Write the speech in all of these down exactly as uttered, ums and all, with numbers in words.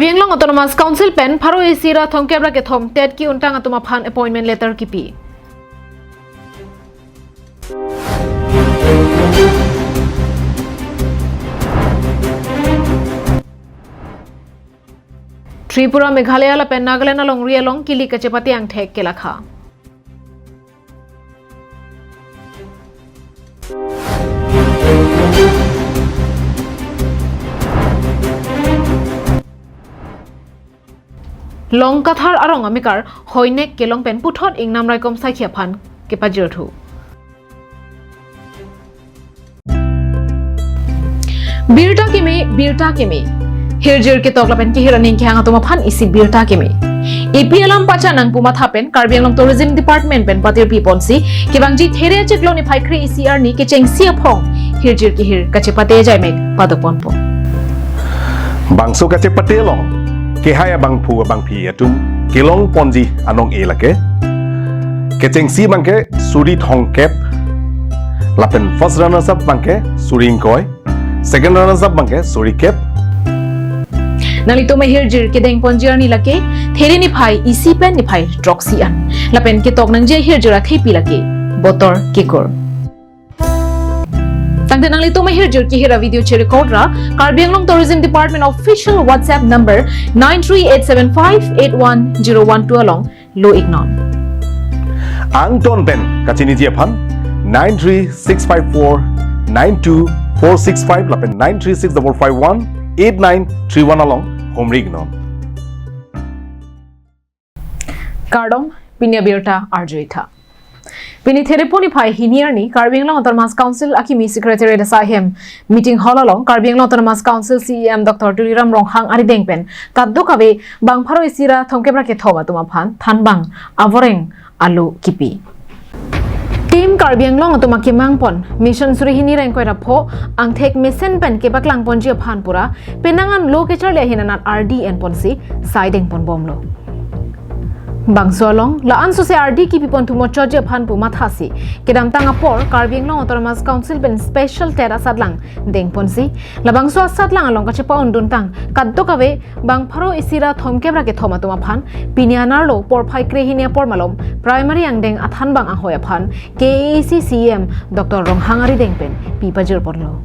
Karbi Anglong Autonomous Council pen pharo isi ra thomkep ra kethom TET ki-untang atum aphan appointment letter kipi. Tripura, Meghalaya lapen Nagaland alongri along kili kachepate angthek kelakha. Longkathar arong amekar hoinek kelong pen puthot ingnam raikom saikhi aphan kepajirthu. Birta keme, birta keme. Hirjir ketok lapen kehir aning kehang atum aphan isi birta keme. Epi alam pacha nangpu matha pen Karbi Anglong Tourism Department pen patirpi ponsi kevangji There achiklo niphai kre-isi arni kechengsi aphong hirjir kehir kachepate ajaimek padoponpo. Bangso kachepate along kehai abangphu abangphi atum kelong ponji anong-e lake. Kechengsi abangke suri thomkep, lapen first runners up abangke suri ingkoi, second runners up abangke suri kep. Nanglitum ahirjir kedeng ponji arni lake There niphai isi pen niphai throksi an. Lapen ketok nangji ahirjir athepi lake Botor Kekur. Tangte nanglitum ahirjir kehir avideo cherecord ra Karbi Anglong Tourism Department official WhatsApp number nine three eight seven five eight one zero one two along lo-iknon. Angton pen kachiniji aphan nine three six five four nine two four six five lapen nine three six double five one eight nine three one along humri-iknon. Kardom, pini abirta arju-ik tha. Pini There niphai hini arni Karbi Anglong Autonomous Council akimi Secretariat asai ahem meeting hall along Karbi Anglong Autonomous Council CEM Doctor Tuliram Ronghang arideng pen kadokave bang pharo isi ra thomkep ra kethom atum aphan thanbang avoreng alo kipi. Team Karbi Anglong atum akemang pon Mission Suri Hini ra ingkoi ra pho angthek mesen pen kepaklang ponji aphan pura penang an lo kecharli ahin anat ardi en ponsi sai deng ponbomlo. Bangso along la-an sose ardi kipi pon thumo choji aphan pu mathasi kedamtang apor Karbi Anglong Autonomous Council pen special TET asatlang deng ponsi labangso asatlang along kachepa-unduntang kadokave bang pharo isi ra thomkep ra kethom atum aphan pini anerlo porphai kre-hini apor malom primary angdeng athanbang ahoi aphan KAAC CEM Doctor Ronghang arideng pen pi pajir ponlo.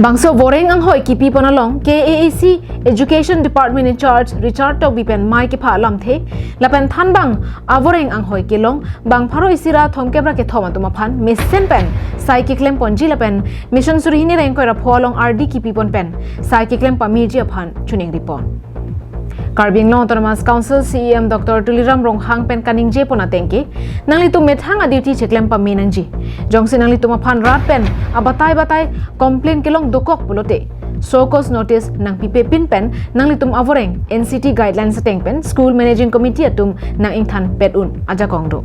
Bangso voreng anghoi kipi pon along KAAC Education Department in charge Richard Tokbi pen mei kepha lamthe lapen thanbang avoreng anghoi kelong bang pharo isi ra thomkep ra kethom atum aphan mesen pen sai keklem ponji lapen Mission Suri Hini ra ingkoi ra pho along ardi kipi pon pen sai keklem pameji aphan choningri pon. Karbi Anglong Autonomous Council CEM Doctor Tuliram Ronghang pen kaningje pon ateng ke, nanglitum methang a-duty cheklem pame nangji. Jongsi nanglitum aphan rat pen abatai batai complain kelong dokok pulote show cause notice nangpipe pin pen nanglitum avoreng NCT guidelines ateng pen School Managing Committee atum nang-ingthan pet un ajakong do.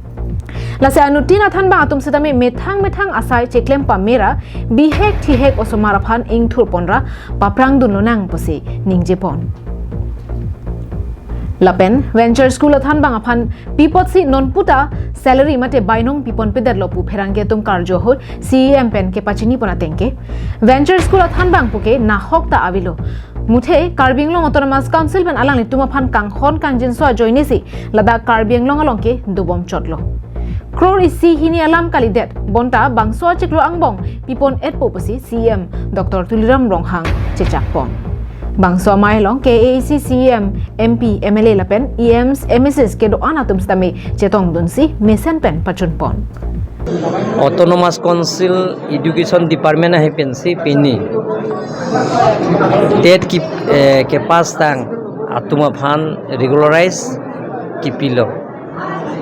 Lasi anuttin athanbang atum setame methang methang asai cheklem pame ra bihek thihek osomar aphan ingthur pon ra paprangdun lonang pusi ningje pon. Lapen Venture School athanbang aphan pi apotsi non puta salary mate bainong pi ponpedetlo pu pherangke atum karju ahut CEM pen kepachini pon ateng ke, Venture School athanbang puke nahok ta avelo. Muthe Karbi Anglong Autonomous Council pen alanglitum aphan kanghon kangjinso ajoinesi ladak Karbi Anglong along ke dobom chotlo. Crore isi hini alam kalidet, bonta bangso achiklo angbong pi pon-etpo pusi CEM Doctor Tuliram Ronghang chechak pon. Bangso amei along KAAC CEM, MP, MLA lapen EMs, MACs kedo-an atum setame chetongdunsi mesen pen pachun pon. Autonomous Council Education Department ahin pensi pini TET ki, eh, kepass tang atum aphan regularize kipilo.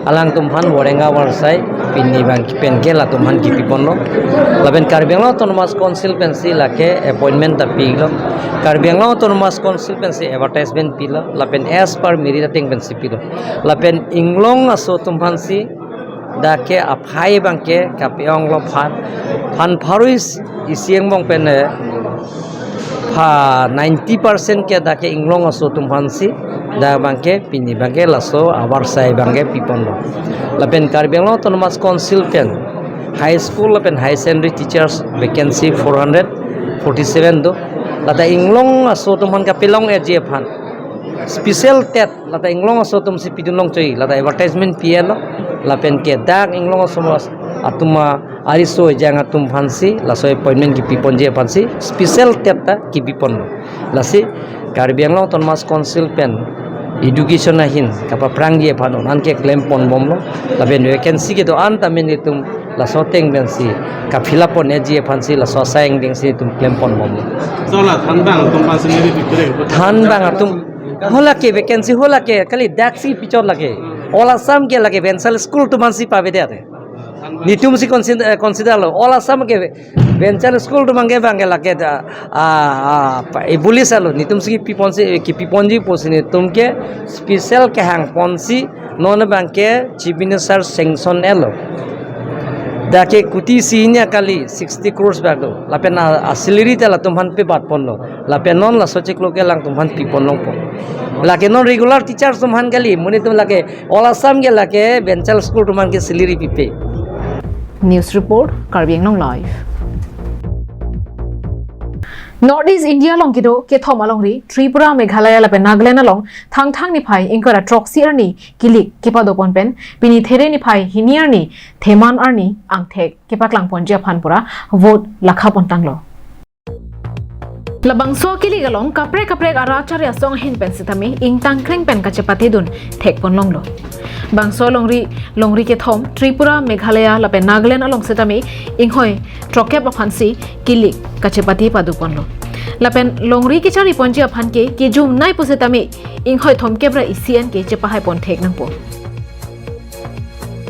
Alangtum aphan voreng avarsai pini abang pen ke latum aphan kipi ponlo. Lapen Karbi Anglong Autonomous Council pensi lake appointment ta pilo. Karbi Anglong Autonomous Council pensi advertisement pilo. Lapen as per merit ateng pensi pilo. Lapen inglong aso atum aphansi dak ke aphai abang ke kape-onglo phan, phan pharo isi angbong pen, eh, pha ninety percent ke dak ke inglong aso atum aphansi dak abang ke pini abang ke laso avarsai abang ke pi ponlo. Lapen Karbi Anglong Autonomous Council pen high school lapen higher secondary teachers vacancy four hundred forty-seven do. Lata inglong aso atum aphan kapelong-etji aphan special TET lata inglong aso atum si pidun long choi, lata advertisement pi-etlo. Lapen ke dak inglong aso atum ariso ejang atum aphan si laso appointment kipi ponji aphan si special TET ta kipi ponlo. Lasi Karbi Anglong Autonomous Council pen education ahin kapaphrangji aphan non-an ke klem pon bomlo. Lapen vacancy kedo-an ta nelitum laso ateng pen si ka-fill up pon-etji aphan si laso asai angdeng si nelitum klem pon bomlo. Sola thanbang atum aphan si neli bikre. Thanbang atum, hala ke vacancy hala ke kali dak si pichot lake. All Assam ke lake Venchal School atum aphan si pavedet. Nelitum si consider, eh, consider lo. All Assam ke Venchal School atum abang ke abang ke lake da, ah, ah, pa, eh, bulis alo. Nelitum si kipi ponsi, eh, kipi ponji pusi nelitum ke special kehang ponsi non abang ke Chief Minister sanction-etlo. Dak ke kuti si inya kali sixty crores bak do. Lapen a, a salary ta latum aphan pebat ponlo. Lapen non laso chiklo ke alangtum aphan pi pon longpo. Lake non regular teacher atum aphan kali, monit atum lake All Assam ke lake Venchal School atum aphan ke salary pipe. News report, Karbi Anglong Live. North East India along kedo kethom alongri Tripura, Meghalaya lapen Nagaland along Thangthang niphai ingkoi ra throksi arni kilik kepado pon pen pini There niphai hini arni Theman arni angthek kepaklang ponji aphan pura vote lakha pon tanglo. Labangso akilik along kaprek kaprek arat achari asong ahin pen sitame ingtangkreng pen kachepatedun thek pon longlo. Bangso alongri, longri kethom Tripura, Meghalaya lapen Nagaland along sitame inghoi throkkep aphan si kilik kachepate pado ponlo. Lapen longri kechari ponji aphan ke kejumnei pusitame inghoi thomkep ra isi an ke chepahai pon thek nangpo.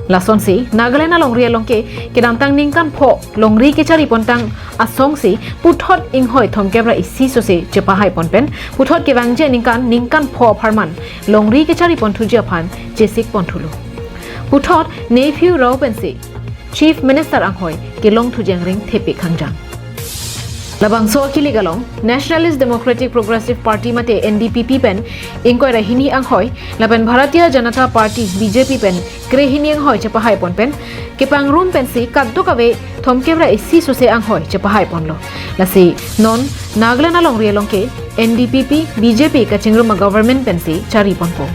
Lasonsi Nagaland alongri along ke kedamtang ningkan pho longri kechari pontang asong si puthot inghoi thomkep ra isi sose chepahai pon pen puthot kevangji aningkan ningkan pho apharman longri kechari pon thuji aphan chesik pon thulo. Puthot Neiphiu Rio pensi Chief Minister anghoi kelong thuji angring thepi khangjang. Labangso akilik along Nationalist Democratic Progressive Party mate N D P P pen ingkoi ra hini anghoi lapen Bharatiya Janata Party B J P pen krehini anghoi chepahai pon pen kepangrum pensi kadokave thomkep ra isi sose anghoi chepahai ponlo. Lasi non Nagaland alongri along ke N D P P B J P kachingrum a-government pensi chari ponpo.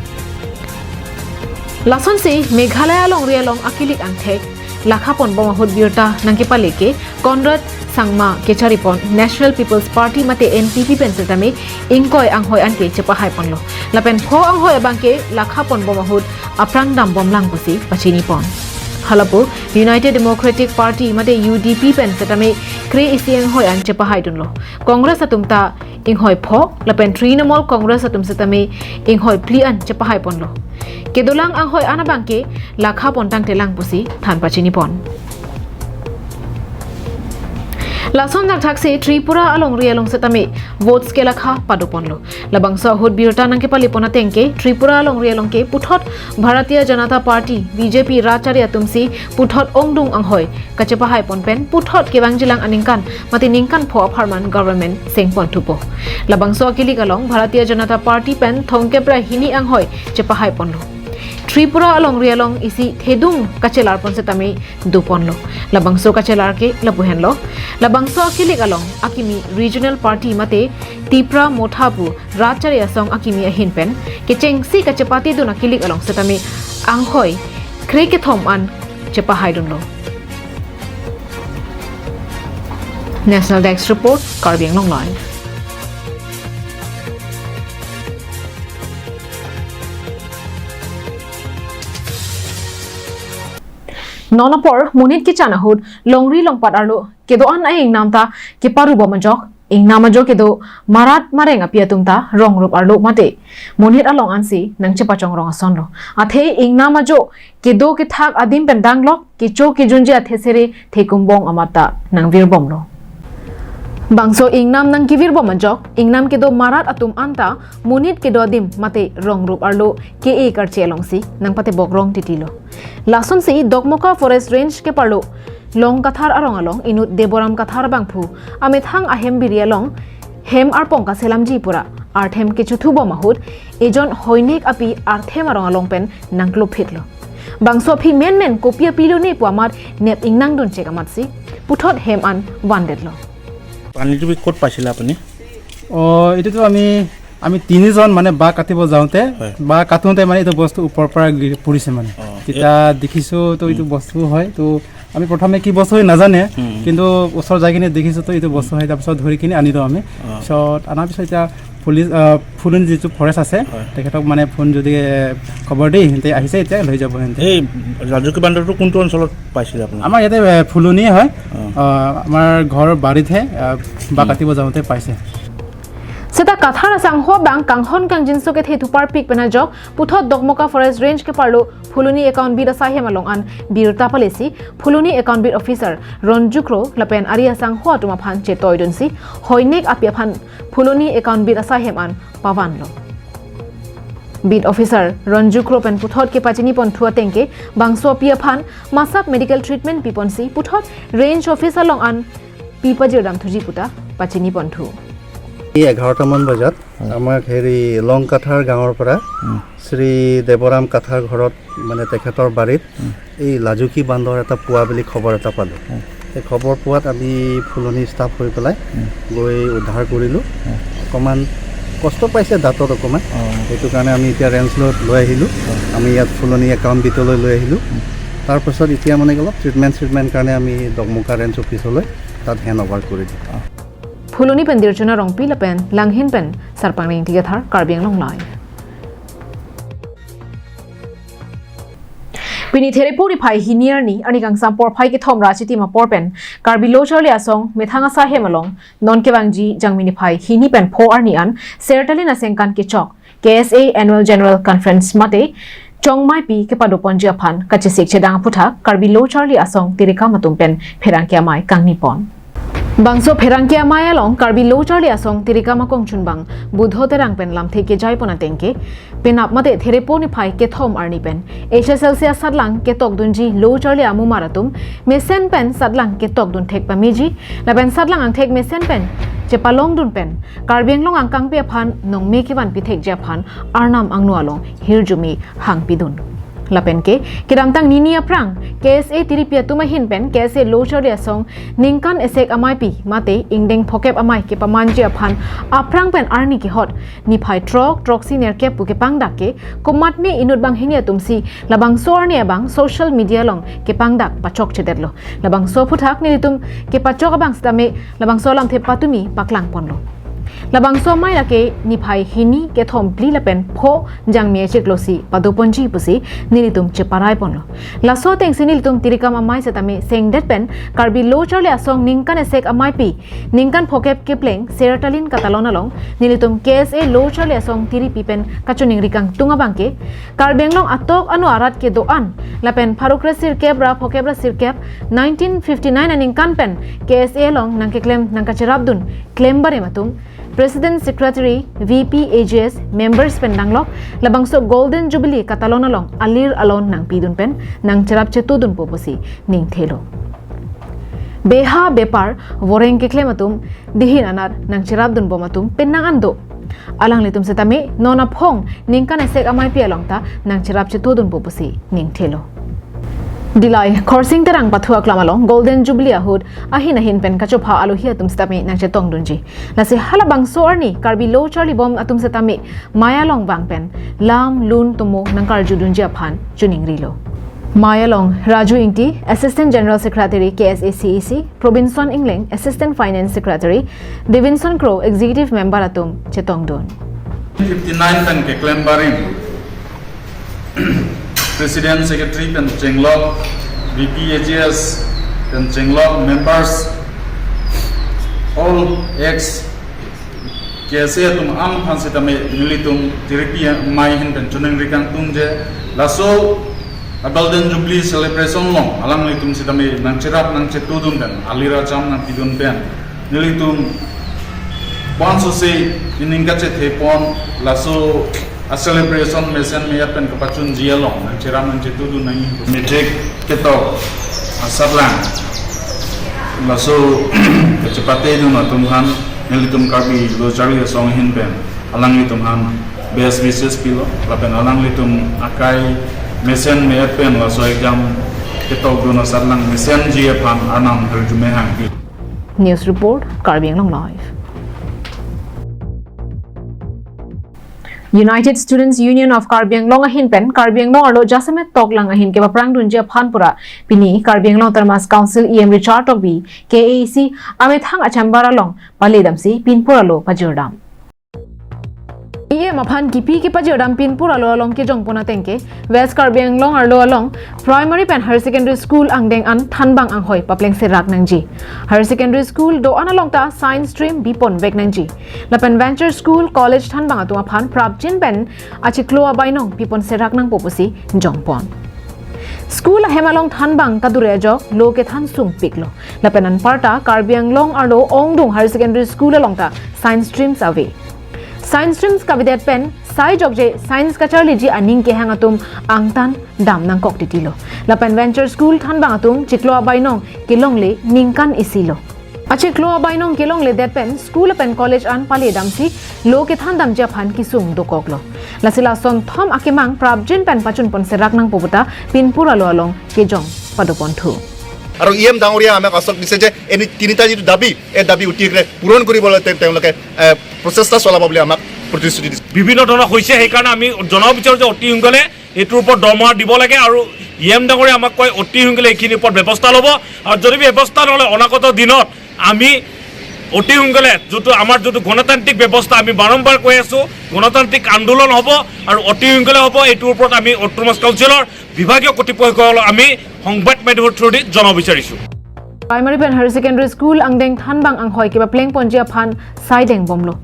Lasonsi Meghalaya alongri along akilik angthek lakha pon bom ahut birta nangkepale ke Conrad Sangma kechari pon National People's Party mate N P P pen sitame ingkoi anghoi an ke chepahai ponlo. Lapen pho anghoi abang ke lakha pon bom ahut aphrang dam bomlang pusi pachini pon. Halapu United Democratic Party mate U D P pen sitame kre-isi anghoi an chepahai dunlo. Congress atum ta inghoi pho lapen Trinamool Congress atum sitame inghoi phli an chepahai ponlo. Kedolang anghoi an abang ke lakha pon tangtelang pusi than pachini pon. Lason thakthak si Tripura alongri along sitame votes kelakha pado ponlo. Labangso ahut birta nangkepale pon ateng ke Tripura alongri along ke puthot Bharatiya Janata Party B J P rat achari atum si puthot ongdung anghoi kachepahai pon pen puthot kevangjilang aningkan mate ningkan pho apharman government seng pon thupo. Labangso akilik along Bharatiya Janata Party pen thomkep ra hini anghoi chepahai ponlo. Tripura alongri along isi thedung kachelar pon sitame do ponlo. Labangso kachelar ke lapu henlo. Labangso akilik along akimi Regional Party mate Tipra Motha pu rat achari asong akimi ahin pen kechengsi kachepatedun akilik along sitame anghoi kre kethom an chepahai dunlo. National Desk Report, Karbi Anglong Live. Non apor monit kechan ahut longri longpat arlo kedo-an a-ingnam ta keparu bom ajok, ingnam ajo kedo marat mareng api atum ta rong rup arlo mate monit along ansi nangchepachong rong asonlo. Athe ingnam ajo kedo kethak adim pen danglok kecho kejunji athesere thekumbong amat ta nangvirbomlo. Bangso ingnam nangkevirbom ajok ingnam kedo marat atum anta monit kedo adim mate rong rup arlo ke-e karche alongsi nangpatebok rong titilo. Lasonsi Dokmoka Forest Range keparlo Long Kathar arong along inut Deboram Kathar bangphu amethang ahem biri along hem arpong kaselamji pura arthem kechuthu bom ahut ejon hoinek api arthem arong along pen nangklophitlo. Bangso aphi menmen kopi apilo ne pu amat nep ingnang dunchek amatsi puthot hem an vandetlo. পানীটো ক'ত পাইছিলে আপুনি? অ, এইটোতো আমি, আমি তিনিজন মানে বাঁহ কাটিব যাওঁতে, হয়। বাঁহ কাটোতে মানে এইটো বস্তু ওপৰৰ পৰা গি-, পৰিছে মানে। অ, তেতিয়া দেখিছো তো এইটো উম। বস্তু হয়। তো আমি প্ৰথমে কি বস্তু হয় নাজানে, উম। কিন্তু ওচৰত যাই কিনে দেখিছো তো এইটো বস্তু হয়। তাৰপিছত ধৰি কিনে আনিলো আমি। অ। পিছত অনাৰ পিছত এতিয়া পুলিচ, আহ, ফুলনি যিটো ফৰেষ্ট আছে, হয়। তেখেতক মানে ফোন যদি, এ, খবৰ দি সিহঁতে আহিছে, এতিয়া লৈ যাব সিহঁতে। এই লাজুকী বান্দৰটো কোনটো অঞ্চলত পাইছিলে আপুনি? আমাৰ ইয়াতে, এ, ফুলনিয়ে হয়। অ। আহ, আমাৰ ঘৰৰ বাৰীতহে, আহ, বাঁহ উম। কাটিব যাওঁতে পাইছে। Seta Kathar asangho abang kanghon kangjinso kethe thuparpik pen ajok puthot Dokmoka Forest Range keparlo Phuloni Account Beat asaihem along an birta palisi Phuloni Account Beat Officer Ronju Kro lapen ari asangho atum aphan chetoidunsi hoinek api aphan Phuloni Account Beat asaihem an pavanlo. Beat Officer Ronju Kro pen puthot kepachini ponthu atengke bangso api aphan masap medical treatment piponsi puthot Range Office along an pi pajirdam thuji puta pachini ponthu. এই এঘাৰটামান বজাত আমাক হেৰি লং কাথাৰ গাঁৱৰ পৰা উম। শ্ৰী দেৱৰাম কাথাৰ ঘৰত, মানে, তেখেতৰ বাৰীত উম। এই লাজুকী বান্দৰ এটা পোৱা বুলি খবৰ এটা পালোঁ। উম। এই খবৰ পোৱাত আমি ফুলনি ষ্টাফ হৈ পেলাই উম। গৈ উদ্ধাৰ কৰিলোঁ। উম। অকণমান কষ্ট পাইছে দাঁতত অকণমান, অ। সেইটো কাৰণে আমি এতিয়া ৰেঞ্জলৈ লৈ আহিলোঁ। অ। আমি ইয়াত ফুলনি একাউণ্ট বিটলৈ লৈ আহিলোঁ। উম। তাৰপাছত এতিয়া মানে অলপ ট্ৰিটমেণ্ট ট্ৰিটমেণ্ট কাৰণে আমি দকমোকা ৰেঞ্জ অফিচলৈ তাত হেণ্ড অভাৰ কৰি দিম। Phuloni pen Dirchuna Rongpi lapen Langhin pen Sarpang Ringti Kathar, Karbi Anglong Live. Pini Therepo niphai hini arni, arni kangsam porphai kethom ra chitim apor pen Karbi Lo Charli Asong methang asaihem along non kevangji Jangmi niphai hini pen pho arni an Sertalin asengkan kechok K S A Annual General Conference mate chongmaipi kepadoponji aphan kachesik chedang aphuthak Karbi Lo Charli Asong tirikam atum pen pherangke amei kangnipon. Bangso pherangke amei along Karbi Lo Charli Asong tirikam akongchunbang Budho Terang pen lamthe kejaipon atengke penap mate Therepo niphai kethom arni pen H S L C asatlang ketokdunji Lo Charli amumar atum mesen pen satlang ketokdun thek pameji lapen satlang angthek mesen pen chepalongdun pen Karbi Anglong angkangpi aphan nongme kevanpi thekji aphan Arnam angno along hirjume hangpidun. Lapen ke kedamtang nini aphrang K S A tiripi atum ahin pen K S A Lo Charli Asong ningkan esek ameipi mate ingdeng phokep amei kepamanji aphan aphrang pen arni kehot niphai throk throksi nerkep pu kepangdak ke komatne inut banghini atumsi labangso arni abang social media along kepangdak pachokchedetlo. Labangso aphuthak nelitum kepachok abang sitame labangso alamthe patumi paklangponlo. Labangso amei lake niphai hini kethom phli lapen pho Jangmi achiklosi padoponji pusi nelitum cheparaiponlo. Laso atengsi nelitum tirikam amei sitame sengdet pen Karbi Lo Charli Asong ningkan esek ameipi ningkan phokep kepleng Sertalin katalon along nelitum K S A Lo Charli Asong tiripi pen kachiningri kangtung abangke Karbi Anglong atok ano arat kedo-an lapen pharo kresirkep ra phokep ra sirkep nineteen fifty-nine aningkan pen K S A along nangkeklem nangkacherapdun klembarim atum President, Secretary, V P, A G S, members pen danglok labangso Golden Jubilee katalon along alir alon nangpidun pen nangcherap chetudunpo pusi ningthelo. Beha bepar voreng keklem atum dihin anat nangcherapdunbom atum pen nang-ando. Alanglitum sitame non aphong ningkan esek ameipi along ta nangcherap chetudunpo pusi ningthelo. Dillai Khorsing Terang pathu aklam along Golden Jubilee ahut ahin ahin pen kachopha alohi atum sitame nangchetongdunji. Lasi halabangso arni Karbi Lo Charli bom atum sitame mei along vang pen lam lun tomo nangkarjudunji aphan chiningrilo. Mei along Raju Ingti, Assistant General Secretary K S A C E C, Probinson Engleng, Assistant Finance Secretary, Devinson Kro, Executive Member atum chetongdun. Fifty-nine pen keklem barim President, Secretary pen chenglok, V P, A G S pen chenglok, members, all ex K S A atum aphan sitame nelitum tiripi amei ahin pen chiningrikang tungje laso a Golden Jubilee celebration along alanglitum sitame nangcherap nangchetudun pen alir acham nangpidun pen nelitum bonsose ining kachethepon laso a celebration mesen meyat pen kapachunji along nangcherap nangchetudun nangji. Matric ketok asatlang laso kachepatedun atum aphan nelitum Karbi Lo Charli Asong ahin pen alanglitum aphan best wishes pilo lapen alanglitum akai mesen meyat pen laso exam ketokdun asatlang mesenji aphan Arnam hirjume hangpi. News report, Karbi Anglong Live. United Students Union of Karbi Anglong ahin pen Karbi Anglong arlo jasemet toklang ahin kepaprang dunji aphan pura pini Karbi Anglong Autonomous Council E M Richard Tokbi, K A A C amethang a-chamber along pale damsi pinpur alo pajirdam. E M aphan kipi kepajirdam pinpur alo along kejongpon ateng ke West Karbi Anglong arlo along primary pen higher secondary school angdeng an thanbang anghoi papleng serak nangji. Higher secondary school do-an along ta science stream bipon vek nangji. Lapen venture school, college thanbang atum aphan prapjin pen achiklo abainong pipon serak nangpo pusi jongpon. School ahem along thanbang kadure ajok lo kethan sungpiklo. Lapen anparta Karbi Anglong arlo ongdung higher secondary school along ta science streams ave. Science streams kavedet pen sai jokje science kacharliji aning kehang atum angtan dam nangkok titilo. Lapen venture school thanbang atum chiklo abainong kelongle ningkan isi lo. Achiklo abainong kelongledet pen school pen college an pale damsi lo kethan damji aphan kesung dokoklo. Lasi lason thom akemang prapjin pen pachunpon serak nangpo puta pinpur alo along kejong padoponthu. আৰু E M ডাঙৰীয়া আমাক আশ্বাস দিছে যে এনে তিনিটা যিটো দাবী, এই দাবী অতি শীঘ্ৰে পূৰণ কৰিবলৈ তেওঁ- তেওঁলোকে এ, প্ৰচেষ্টা চলাব বুলি আমাক প্ৰতিশ্ৰুতি দিছে। বিভিন্ন ধৰণৰ হৈছে। সেইকাৰণে আমি জনাব বিচাৰোঁ যে অতি সোনকালে এইটোৰ ওপৰত দৰমহা দিব লাগে আৰু ই এম ডাঙৰীয়া আমাক কয় অতি সোনকালে এইখিনিৰ ওপৰত ব্যৱস্থা ল'ব। আৰু যদি ব্যৱস্থা নলয়, অনাগত দিনত আমি অতি সোনকালে যিটো আমাৰ যিটো গণতান্ত্ৰিক ব্যৱস্থা, আমি বাৰম্বাৰ কৈ আছোঁ, গণতান্ত্ৰিক আন্দোলন হ'ব আৰু অতি সোনকালে হ'ব। এইটোৰ ওপৰত আমি অট'নমাছ কাউন্সিলৰ বিভাগীয় কৰ্তৃপক্ষসকলক আমি সংবাদ মাধ্যমৰ থ্ৰুদি জনাব বিচাৰিছোঁ। Primary pen higher secondary school angdeng thanbang anghoi kepaplengponji aphan saideng bomlo.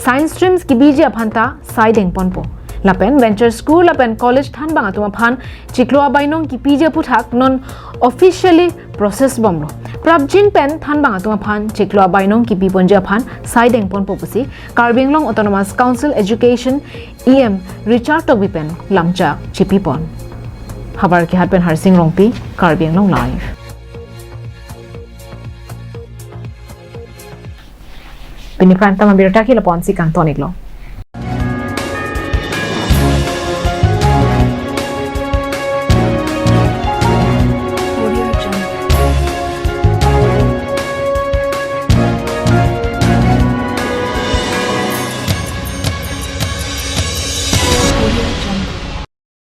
Science streams kibiji aphan ta saideng ponpo. Lapen venture school lapen college thanbang atum aphan chiklo abainong kipiji aputhak non officially process bomlo. Prapjin pen thanbang atum aphan chiklo abainong kipiponji aphan saideng ponpo pusi Karbi Anglong Autonomous Council Education E M Richard Tokbi pen lamchak chipipon. Howraghat pen Harsing Rongpi, Karbi Anglong Live. Pini prime time abirta ke lapu-ansi kangton-iklo.